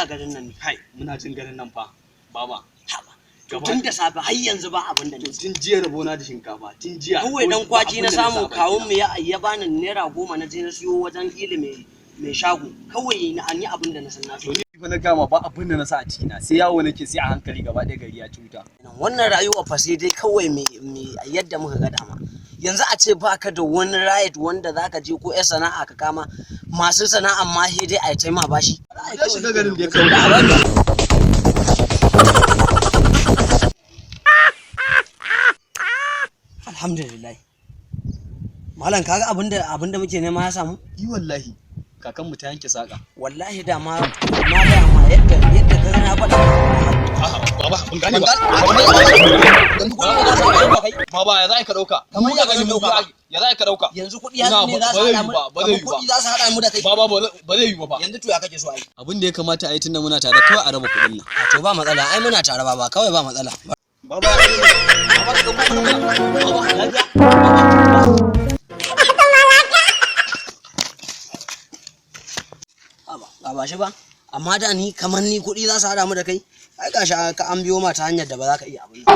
a garin nan ne? Kai, muna jin garin nan fa, baba. Haba. To tun da safe har yanzu ba abin da To na ci. tun jiya rabona da shinkafa, tun jiya. Kawai dan kwaji na Abin da samu sa kawun mu bakina. ya bani ₦10 na je na siyo wajen ili mai shago. Kawai na an yi abin da na san na To so. ni fa na gama ba abin da na sa a cikina, sai yawo nake sai a hankali gaba ɗaya gari ya cuta. Wannan rayuwa fa sai dai kawai me yadda muka ga dama. Yanzu a ce baka da wani right wanda zaka je ko 'yar sana'a ka kama masu sana'an ma sai dai a yi taima bashi. Ya shiga garin da ya kawo. Alhamdulillah. Malam, kaga abinda muke nema ya samu? Yi wallahi, kakanmu ta yanke saƙa. Wallahi da ma na gaya ma yadda ka na faɗa. A'a, baba, ban gane ba. Yanzu kuɗi ne za su haɗa mu da kai. Baba, ya za ka ɗauka? Kamar ya ba zan ɗauka ba. Ya za ka ɗauka? Yanzu kuɗi ya ne za su Ba zai haɗa yiwu mu ba, ba zai kamar yiwu ba. kuɗi za su haɗa mu da kai. Baba, ba zai yiwu ba. Yanzu to ya kake so a yi? Abin da ya kamata a yi tunda muna tare kawai a raba kuɗin nan. A to ba matsala, ai muna tare baba, kawai ba matsala. Baba, baba, ka ɗauko mana. Baba, lafiya? Haba, ba ba shi ba. Amma da ni kamar ni kuɗi za su haɗa mu da kai. Ai gashi ka an biyo ma ta hanyar da ba za ka iya abin nan.